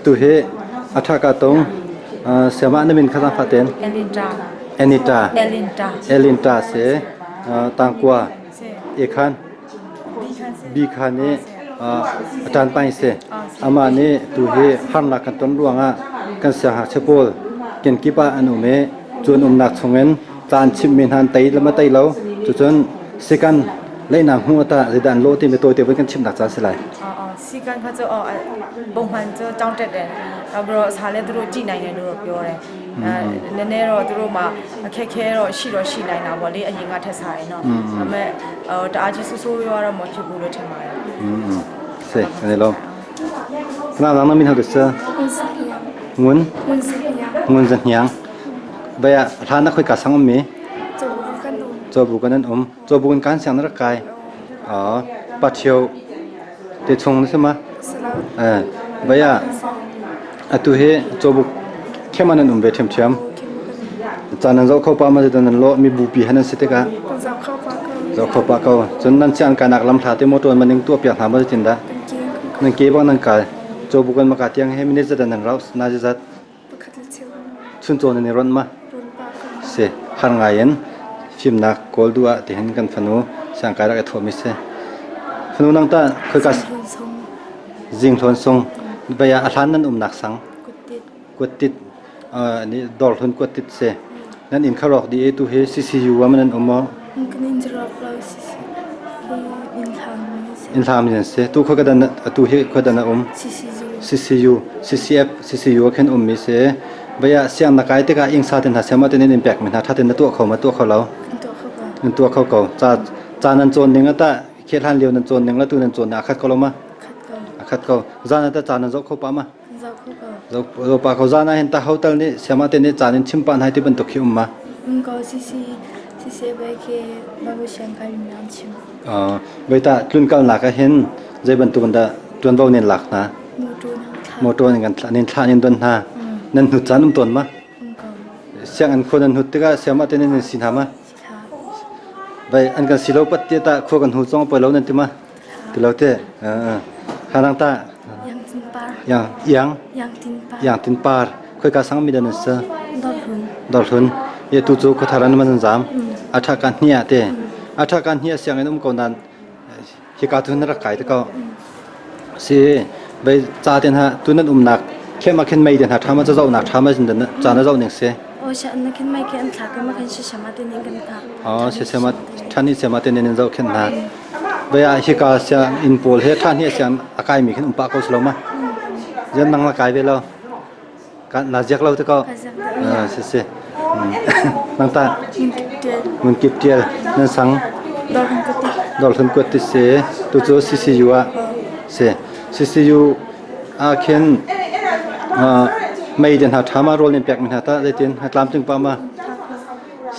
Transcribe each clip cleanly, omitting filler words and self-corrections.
Atu hi a ṭha ka tung. Siamah na min kha zaangfah tein. Elinta. Anita. Elinta. Elinta si. Tangkua. Ekhan. Bi khan i a ṭanpai si. Amah nih tu hi harnak kan ton ruangah kan siangngakchia pawl kenkip ah an um i cu an umnak chungin ca an chimhmi hna an tei le ma tei lo. Cucun sikan leihnak hmuh ah tah zeidah an lawh timi tawite voi kan chimhnak caan si lai. စီကန်ခါကျအော်ပုံမှန်ကျကြောင်းတက်တယ်နောက်ပြီးတော့စားလဲသူတို့ကြည်နိုင်တယ်လို့တော့ပြောတယ်အဲနည်းနည်းတော့သူတို့မှအခက်ခဲတော့ရှိတော့ရှိနိုင်တာပေါ့လေအရင်ကထက်စားရင်တော့ဒါပေမဲ့ဟိုတအားကြီးဆူဆူရောတော့မဖြစ်ဘူးလို့ထင်ပါတယ် Si, kan i lawm. Na dang na min hau sa. Ngun. Ngun za hniang. Baya hlan na khoi ka sang um mi? Chaw bu kan an um. Chaw bu kan siang na rak kai. Ah, pa ṭhio te chung na si ma? Eh, baya atu hi cawbuk khem an um ve ṭhiamṭhiam. Caan nan zoh kho pa ma nan lo mi bupi han an si tikah zoh kho pa ko. Cun nan siang kanak lam hla te motor maning tuah piak hna ma tin dah? Nan ke bang nan kal. Cawbuk an maka tiang he minute zat nan rau na zat. Chuncaw nan i ronh ma? Si, har ngai in fimnak kawl duh ah tihin kan fanu siangkai rak i thawhmi si. Fanu nang tah khoika Zinghlawn sung vei ah a hlan nan umnak sang kuattit nih dawrhlun kuattit si. Nan inn kha rawk dih i tu hi CCU ah nan um maw? Inn hlam in si. Tu khua dan atu hi khua dan a um. CCU, CCF, CCU ah khin ummi si. Baya siang na kai tikah ingsa te hna siama te in pek mi hna thatin na tuah kho ma tuah kho lo. Nan tuah kho ko. Ca ca nan cawn ning ata khel han lio nan cawn ning la tu nan cawn na khat ko lo ma? Khat ko. Zan ata ca nan zoh kho pa ma? Zo pa ko zan ah hin ta hotel nih siama te nih ca nin chim pa nai ti bantuk hi um ma? Ko CC CCBK Babu Siang kai mi chim. Veita tlunkalnak ah hin zei bantuk in dah ṭuanvo nan lak hna? Motor nin kan thlah, nin thlah nin don hna. Nan hnut caan um tawn ma? Sianginn khua nan hnut tikah siamah te nan si hna ma? Vai an kan si lo pat te ta khua kan hu cong poi lo nan ti ma? Ti lo te. Hanang ta. Yang tin par. Yang yang yang tin par. Yang tin par. Khoi ka sang mi dan sa? Dorhlun. Dorhlun. Ye tu cu khuatharan man zam. Atha kan hnia te. Atha kan hnia sianginn um ko nan hika tu na rak kai te ko. Si bei ca ten ha tu nan umnak khem a khen mei den ha thama cha zau nak thama jin den cha na zau ning se. O sha na khen mai ke an thla ke ma khen shi shama te ning kan tha. O shi shama thani shama te nin zau khen na. Bei a hika siang in pawl he than hi siang akai mi khen um pa ko slo ma. Jan nang la kai ve lo. Kan na ziak lo te ko. Si si. Nang ta ngun kip tial nan sang dor hlun kuat ti si tu cu CCU ah si CCU ah khin mei den ha thama rol nin pek mi hna ta zeitin ha tlam ting pa ma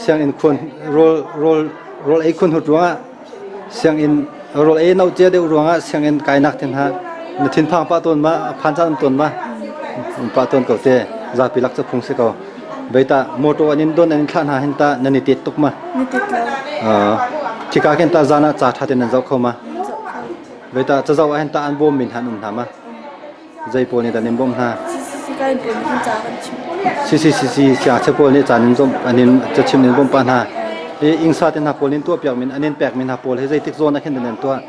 sianginn khun rol rol rol ei khun hut ruangah sianginn rol ei no cia deuh ruangah sianginn kainak tin ha na thinphang pa tawn ma phan caan tawn ma pa tawn ko te zapi lak cha phung si ko beita motor an in don an in thla hna hin ta nan i tet tuk ma Ni tet lo. thika khin ta zana cha tha ten nan zau kho ma beita cha zau ah hin ta an bawm min han um hna ma Zei pawl nih dah nan bawmh hna? CCC ka in pawl nih ca kan chim. CCCC siangngakchia pawl nih ca nan zomh an in cachim nan bawmh pah hna. Hi ingsa te hna pawl nih tuah piak min an in pek mi hna pawl hi zeitik zawn ah khin nan tuah?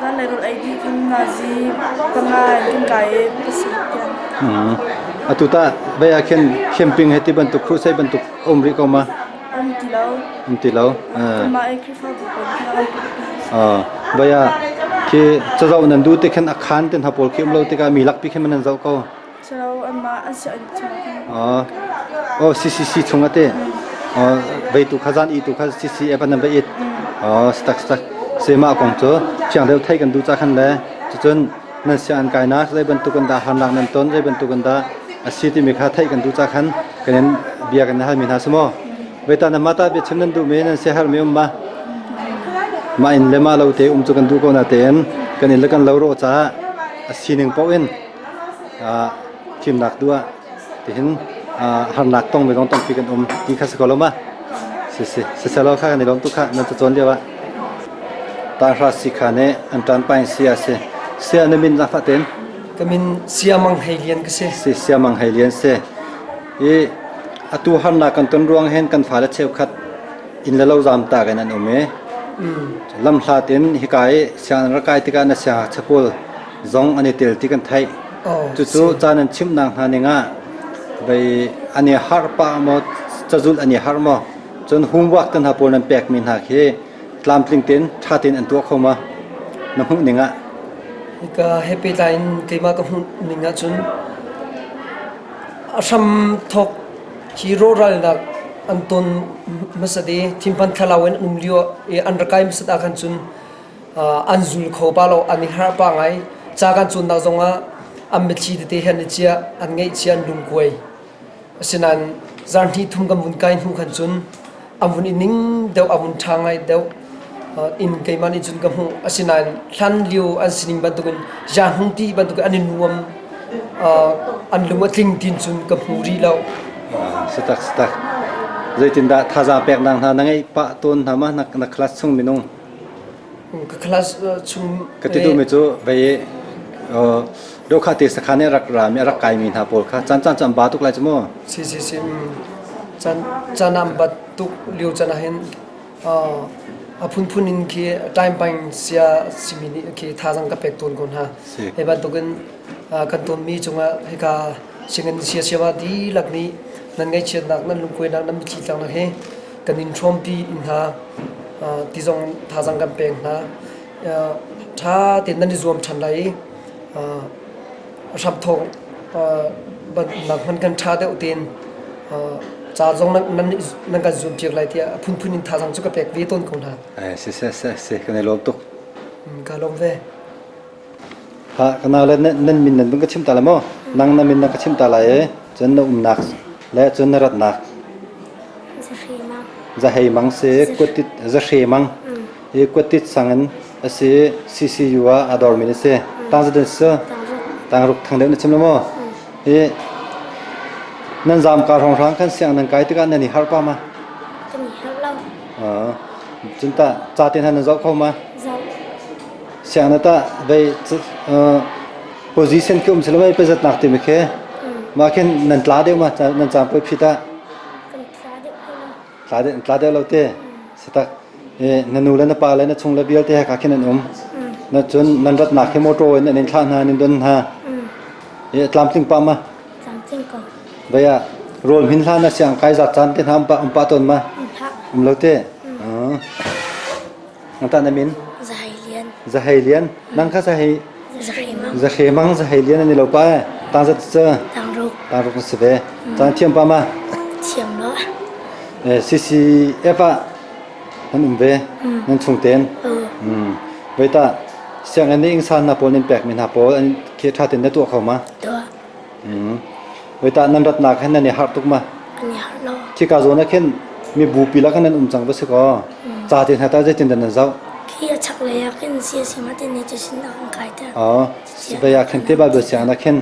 Zan le rul ei dih khin nazi panga in kan kai i pasarih tiang. Atu tah bei ah khin camping he ti bantuk crusade bantuk um rih ko ma? Um ti lo. Um ti lo. Kanmah i Khrihfabu pawl kha an pumpi. Vai ah khi cazoh nan duh ti khin a khan ten ha pawl khi um lo tikah mi lakpi khin man nan zoh ko. Silo anmah an si an chung. Oh CCC chung ate. Oh vei tu kha zan i tu kha CCF an va it. Oh stak stak sema kong cu chiang deuh thei kan du cha khan le cucun nan sia an kainak zei bantuk an dah harnak nan ton zei bantuk an dah a si timi kha theih kan duh ca khan kan in bia kan hal mi hna si maw veita na mata bia chim nan duh mi nan sia har mi um ma ma in le ma lo te um cu kan duh ko na tein kan in le kan lo ro ca a sining paoh in thimnak duh ah tihin harnak tong mi zong tampi kan um ti kha si ko lo ma si si si selo kha kan i lawm tu kha nan cacawn lio ah ta hra si kha ne an tan pain sia si sia na min za fa ten. Ka min Siamang Hei Lian ka si. Si Siamang Hei Lian si. I atu harnak kan ton ruang hin kan fale cheukhat inn le lo zaam tak in an um i lamhlat in hika i sianginn rak kai tikah na siangngakchia pawl zong an i tel ti kan theih. Cucu caan an chimhnak hna ning ah vei an i harh pah maw cazulh an i harh maw cun homework te hna pawl nan pekmi hna khi tlamtling tein ṭha tein an tuah kho ma na hmuh ning ah? Hika he pehtlai in keimah ka hmuh ning ahcun a hram thawk hi rawhralnak an ton hmasat i thinphan thlalau in an um lio i an rak kai hmasat ah khan cun an zul kho pa lo an i harh pa ngai. Ca kan cawnnak zongah an mitthli tete he an i ciah an ngaihchia an lungkuai. Asinain zarhhnih thum kan vun kai hnu khan cun an vun i ning deuh a vun ṭha ngai deuh in keimah nih cun ka hmuh. Asinain hlan lio an sining bantukin jahnung ti bantukin an i nuam an lung a tling tin cun ka hmu rih lo. Sitak sitak. Zeitindah thazaang peknak hna na ngeih pah tawn hna ma na class chung minung? Ka class chung Ka ti duhmi cu vei Dokha te sakhan i rak rami a rak kaimi hna pawl kha caan caan cu an ba tuk lai cu mu. Si si si caan caan an bat tuk lio caan ah hin a phunphun in khi time pang sia simi nih khi thazaang ka pek tawn ko hna. Hi bantukin kan tawnmi cungah hika singin sia siama dihlak nih nan ngaihchiatnak nan lungkuainak nan mitthli tlangnak hi kan in hrawmpi in hna ti zong thazaang kan pek hna. Ṭha tein nan i zuam ṭhan lai i hramthawk nak hmanh kan ṭha deuh tein ca zong nan kan zuampiak lai tiah a phunphun in thazaang cu ka pek ve tawn ko hna. Si si si si kan i lawm tuk. Ka lawm ve. Ha ka nau le nan min nan vun ka chim ta lai maw? Nang na min na ka chim ta lai i cun na umnak le cun na ratnak. Zahei mang si kuatit zahre mang. Hi kuatit sang in a si CCU ah a dormi na si. Tang zat si. Tangruk thang deuh na chim lo maw? Hi nan zaam ka hrawnghrang khan siang nan kai tikah nan i harh pa ma? Kan i harh lo. Cun ta ca te hna nan zoh kho ma? Zoh. Siang na ta vei position khi um silo mei pezatnak ti mi khi ma khin nan tla deuh ma nan caan poi phit ah? Kan tla deuh lo. Tla deuh tla deuh lo te. Sitak na nu le na pa le na chung le vialte he kha khin an um. Na cun nan ratnak hi motor in an in thlah hna an in don hna. I tlamtling pa ma? Tlamtling ko. Vei ah rawl hmin hlan na siang kai zat caan te hna um pa um pa tawn ma? Um lo te. Nang ta na min? Zahei Lian. Zahei Lian. Nang kha Zahei Zahei Mang. Zahei Mang Zahei Lian an i lo pa e. Tang zat ca. Tangruk. Tangruk na si ve. Caan thiam pa ma? Thiam lo. CCF ah nan um ve. Nan chung ten. Voi ta sianginn nih ingsan na pawl nan pekmi hna pawl an khi ṭha tein na tuah kho ma? Tuah. Voi ta nan ratnak hin nan i harh tuk ma? Kan i harh lo. Khika zawn ah khin mi bupi lak nan um cang va si kaw. Ca te hna ta zeitin dah nan zoh? Khi a chak lei ah khin CSC ma te ne cu sin a kan kai ter. Oh, vai ah khin te Bible siang ah khin.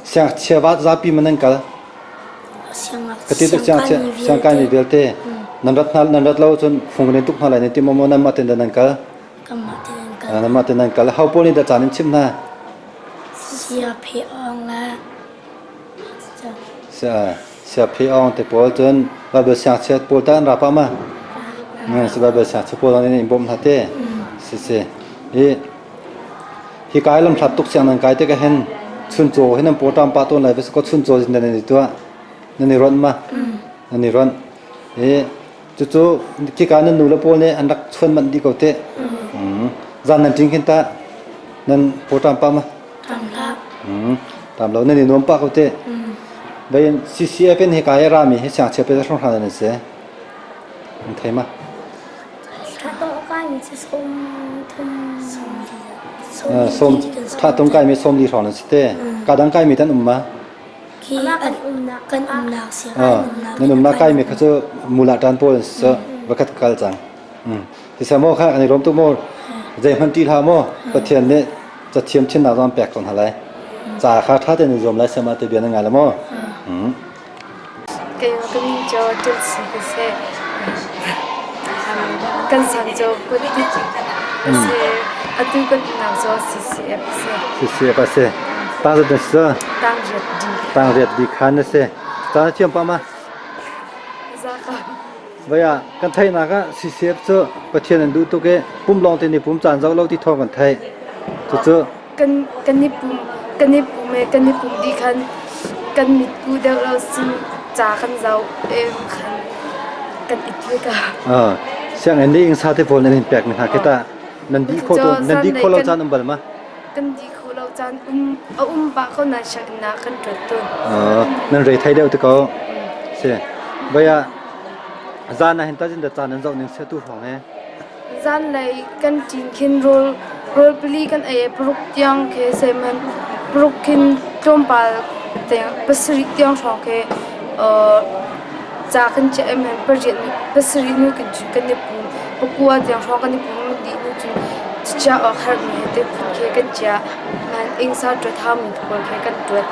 Siangchia va zapi ma nan kal? Ka ti tuk siang kai mi vialte nan rat hna nan rat lo cun fung nan tuk hna lai nan ti maw nan mah ten nan kal nan mah ten nan kal ho pawl nih dah caan in chim hna Sia phe ong la sia sia phe ong te pawl cun Bible siangchia pawl ta an ra pa ma si Bible siangchia pawl an in bawm hna te si si hi Hi kai lamhlat tuk siang nan kai tikah hin chuncaw hi nan pawṭam pah tawn lai va si kaw chuncaw in nan i tuah nan i ronh ma nan i ronh i cucu khika nan nu le pawl nih an rak chuan manh dih ko teh zan nan ṭing khin tah nan pawṭam pah ma tam lo nan i nuam pah ko teh Vein CCF in hika i rami hi siangchia pe hrawng nan si nan thei ma Thatung kaimi sawmli hrawng nan si te. Ka dang kaimi tan um ma? Nan umnak kaimi kha cu mula tan pawl an si vakhat kal cang. Tisa maw kha an i lawm tuk maw? Zeihmanh ṭih hlah maw? Pathian nih cathiam chinnak zong an pek ko hna lai. Ca kha ṭha tein in zuam lai siama te bia nan ngai la maw? Keimah ka min cu Tulsi ka si. Kan sang cu kut. Si atu kan unau cu CCF a si. CCF a si. Tang zat na si? Tang riat di. Tang riat di khan na si. Ca na thiam pah ma? Za ka. Vai ah kan theihnak ah CCF cu Pathian an duh tuk i pum lawng te nih pum caan zoh lo ti thawng kan theih. Cucu Kan kan i pum kan i pum e kan i pum dih khan kan mit ku deuh lo sin ca kan zoh em khan kan it ve ka. Ah, sianginn nih ingsa te pawl nan in pek mi hna khi tah nan dih kho to nan dih kho lo caan um bal ma? Kan dih kho lo caan um a um pah ko na sianginn ah kan ṭuan tawn. Ah, nan rei thei deuh te ko. Si. Vai ah zan ah hin ta jin da caan nan zoh ning se tu hrawng he. Zanlei kan ṭin khin rawl rawl pali kan ei i paruk tiang khi zeihmanh paruk khin tlawmpal tiang pasarih tiang hrawng khi ca kan chiah i pariat pasarih nu kan cun kan i pum pakua tiang hrawng kan i pum dih hnu cun chiah awk herhmi he te phun khi kan chiah. Nain ingsa ṭuat haumi pawl khi kan ṭuat.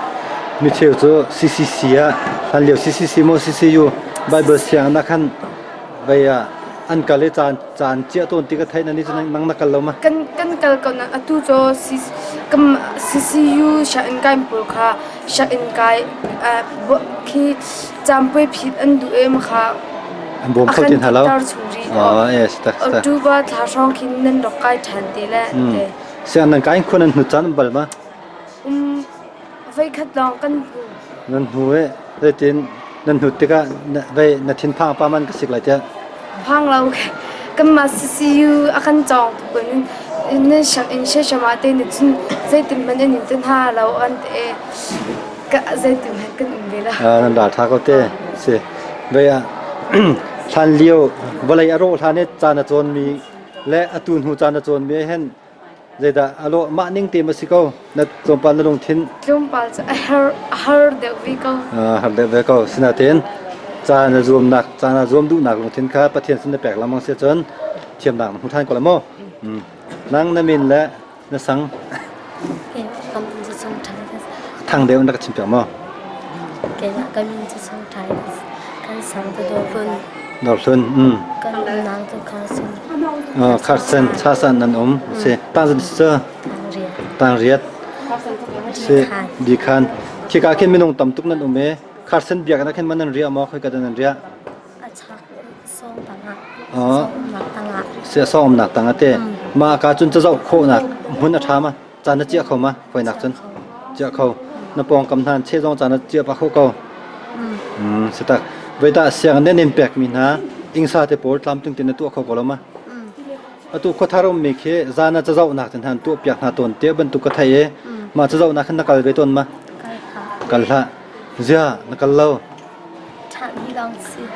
Micheu cu CCC ah hlanlio CCC maw CCU Bible sianginn ah khan vei ah an kal i caan caan ciah tawn ti ka theih na ni cu nang na kal lo ma? Kan kan kal ko na atu cu CCU sianginn kai pawl kha sianginn kai khi campui phit an duh em kha an bawm kho ti hna lo. Oh, yes, tak tak. October thla hrawng khin nan rak kai ṭhan te le. Siang nan kai khun an hnu caan bal ma? Um voikhat lawng kan hmu. Nan hmu i zeitin nan hnut tikah vei na thinphang pa man ka sik lai tiah. Phang lo kanmah CCU a kan cawng tu kan nan sianginn sheshama te nih cun zeitin hmanh an in ti hna lo an ti ka zeitin hmanh kan um ve lo. Nan ral tha ko te si. Vei ah hlan lio vawlei a rawh hlan i caan a cawnmi le atu hnu caan a cawnmi hin Zeidah a lawh mah ning te ma si ko na tlawmpal na lungthin tlawmpal cu a har a har deuh ve ko har deuh ve ko sinain ca na zuamnak ca na zuam duhnak lungthin kha Pathian sin na pek lengmang si cun thiamnak na hmu ṭhan ko la maw nang na min le na sang thang deuh na ka chim piak maw Keimah ka min cu Sung Thai kan sang cu Dawrhlun. Dawrhlun mm. Kan umnak cu Carson. Oh, Carson Chasan nan um si tang cu Tang riat. Tang riat. Si Dikhan. Khika khin minung tam tuk nan um e. Carson biak na khin man nan ria maw khoi ka nan ria? A chak song tangah. Oh. Song tangah. Si song nak tangah te. Ma ka cun cazoh khawhnak hmun a ṭha ma? Caan na ciah kho ma? Khuainak cun ciah kho. Na pawngkam hna che zong caan na ciah pah kho ko. Mm, si tak. Voita siang nan in pek mi hna ingsa te pawl tlamtling te na tuah kho ko lo ma? Atu khuathar um mi khi zan ah cazohnak te hna tuah piak hna tawn te bantuk ka thei i ma cazohnak khan na kal ve tawn ma? Kal hlah. Zia na kal lo.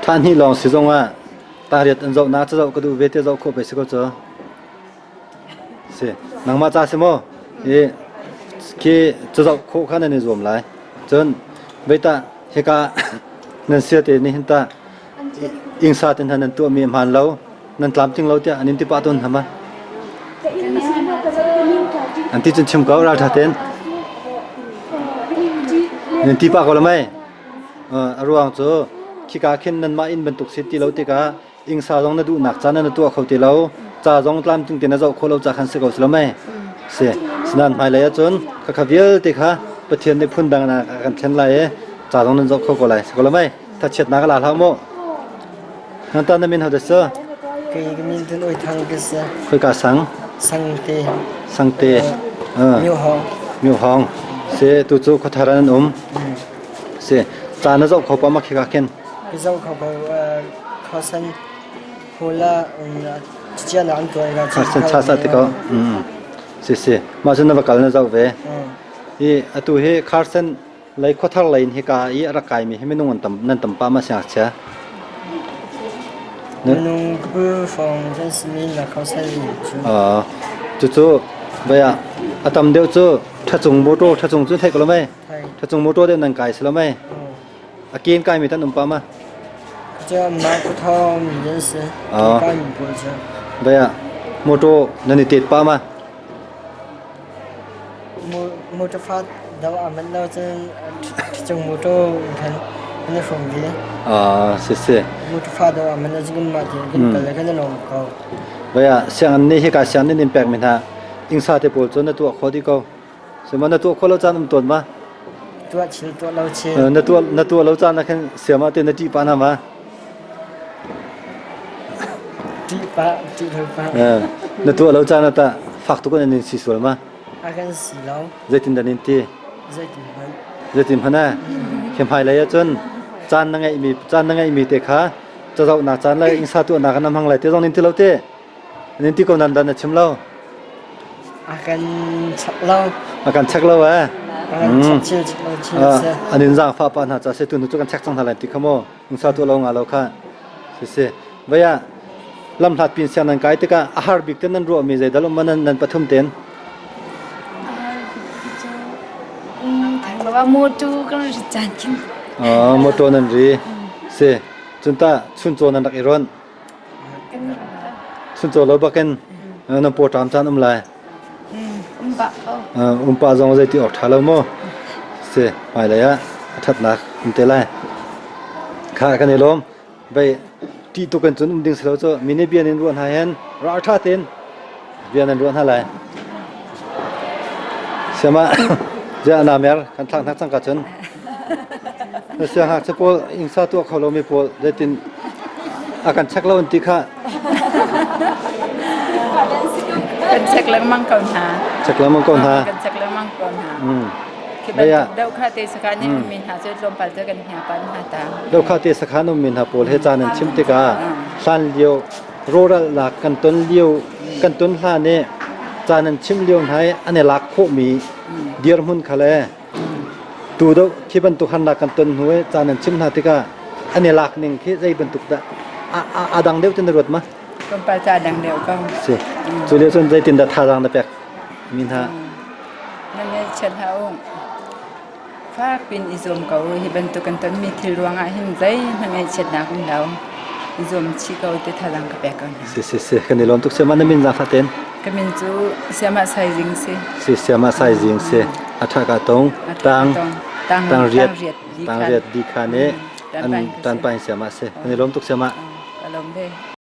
Ṭhan hi lawng si zong ah tariat an zoh na cazoh ka duh ve te zoh khawh ve si ko cu. Si, nangmah ca si maw? I khi cazoh khawh kha nan i zuam lai. Cun veitah hika nan sia te nih hin tah ingsa te hna nan tuahmi a hmaan lo, nan tlamtling lo tiah an in ti pah tawn hna ma? An ti cun chim ko ralṭha tein. Nan ti pah ko lo mei? A ruang cu khika khin nanmah inn bantuk si ti lo tikah ingsa zong na duhnak ca na tuah kho ti lo ca zong tlamtling te na zoh khawh lo ca khan si ko si lo mei si sinan hmailei ahcun khakha vialte kha Pathian nih phun dang na kan thlen lai i ca zong nan zoh kho ko lai si ko lo mei thachiatnak la hlah mu nan ta na min ho da sa Kei ka min tun oi thang ka si. Khoi ka sang? Sangte. Sangte. Miu Hong. Miu Hong. Se tu cu khuathar an um. Se ca na zoh kho pa ma khi ka khen. Ka zoh kho ko khuasan hula chian an tuai ka Khuasan cha sa te ko. Si si. Ma cun na va kal na zoh ve. I atu hi Carson lei khuathar lei in hika i a rak kaimi hi minung an tam nan tam pa ma siangngakchia. Minung bu fong kan simi na khuasan cu. Cucu vaya a tam deuh cu thachung motor thachung cu thei ko lo mei. Thachung motor deuh nan kai si lo mei. A ken kaimi tan um pa ma? Cu ma khuthawng mi nan si. Kaimi pawl cu. Baya motor nan i tet pa ma? Motor fa do aman lo cun ṭhicung motor khan an i hrawm ve. Ah, si si. Motor fa do aman lo cun kan mah tein kan kal le kan i lawm ko. Vaya sianginn nih hika sianginn in pek mi hna ingsa te pawl cu na tuah kho dih ko. Sima na tuah kho lo caan um tawn ma? Tuah chil tuah lo chil. Na tuah na tuah lo caan ah khin siama te na ṭih pa na ma? Ṭih pa ṭih lo pa. Na tuah lo caan ah tah fak tuk in in si sual ma? A kan si lo. Zeitin dan in ti? Zeitin hmanh. Zeitin hmanh eh? Khi hmai lei ahcun caan na ngeihmi caan na ngeihmi te kha cazohnak caan le ingsa tuahnak ah na hmang lai te zong nin ti lo te. Nin ti ko nan dan na chim lo. A kan chak lo. A kan chek lo eh. A kan chek chil chek lo chil se. An in zaang fa pa hna cha se tu nu cu kan chek cang hna lai ti kha mo. Ingsa tuah lo nga lo kha. Si si. Vaya lam hlat pin siang nan kai tikah a har bik te nan ruahmi zeidal um nan nan pathum ten. Motor kan ri caan khin. Motor nan ri. Si. Cunta chuncaw nan rak i ron. Chuncaw lo bakin nan paw ṭam caan um lai. Umpa zong zei ti awk ṭha lo mu. Si hmailei ah a ṭhatnak um te lai. Kha kan i lawm. Vei ṭih tuk in cun um ding si lo cu mi nih bia in ruah hna hin ral ṭha tein bia nan ruah hna lai. Siama ziah na mer kan thlak hnak cang ka cun. Na siangngakchia pawl ingsa tuah kho lomi pawl zeitin a kan check lo an ti kha. Kan check lengmang ko hna. Check lengmang ko hna. Kan check lengmang ko hna. Khi bantuk deuh te sakhan in ummi hna cu tlawmpal cu kan hia pan hna ta. Deuh te sakhan ummi hna pawl he caan an chim tikah hlan lio rawhralnak kan ton lio kan ton hlan i caan an chim lio hna i an i lak khawhmi dirhmun kha le Tu deuh khi bantuk harnak kan ton hnu i caan an chim hna tikah an i lak ning khi zei bantuk dah a dang deuh tin na ruat ma? Tlawmpal ca dang deuh ko. Si. Cu lio cun zeitin dah thazaang na pek mi hna? Na ngaihchiat hlah u. Fak pin i zuam ko. Hi bantuk kan tonmi thil ruangah hin zeihmanh ngaihchiatnak um lo. I zuam chih ko ti thazaang ka pek ko hna. Si si si kan i lawm tuk siama na min zaangfah ten. Ka min cu Siama Sai Zing si. Si Siama Sai Zing si. A ṭha ka tong tang tang riat tang riat di kha ne an tan pain siama si. Kan i lawm tuk siama. Ka lawm ve.